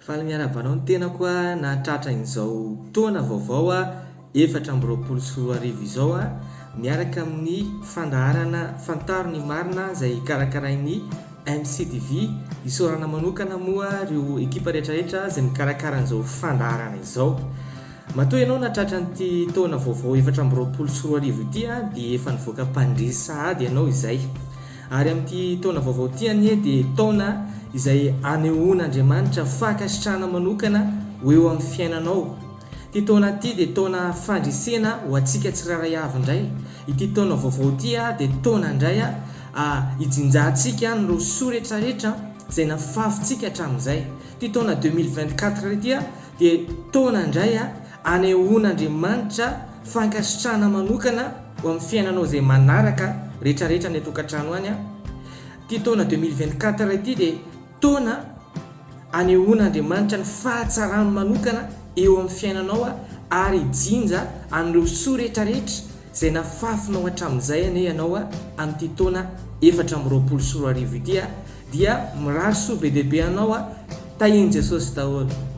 Faly miarahaba anao ny tenako a, nahatratra izao taona vaovao a 2024 izao a, miaraka amin'ny fandaharana Fantaro ny marina izay karakarain'ny MCTV, isaorana manokana moa ireo ekipa rehetrarehetra izay mikarakara an'izao fandaharana izao. Matoa ianao nahatratra an'ity taona vaovao 2024 ity a dia efa nivoaka mpandresy sahady ianao izay. Ary amin'ity taona vaovao ity anie dia taona izay anehoan'Andriamanitra fankasitrahana manokana ho eo amin'ny fiainanao. Ity taona ity dia taona fandresena ho antsika tsirairay avy indray. Ity taona vaovao ity dia taona indray hijinjantsika an'ireo soa rehetrarehetra izay nafafintsika hatramin'izay. Ity taona 2024 ity dia taona indray anehoan'Andriamanitra fankasitrahana manokana ho amin'ny fiainanao izay manaraka rehetrarehetra any an-tokantrano any. Ity taona 2024 ity dia taona anehoan'Andriamanitra ny fahatsarany manokana eo amin'ny fiainanao ary hijinja an'ireo soa rehetrarehetra izay nafafinao hatramin'izay anie ianao amin'ity taona 2024 ity dia mirary soa be dia be anao. Tahin'i Jesosy daholo.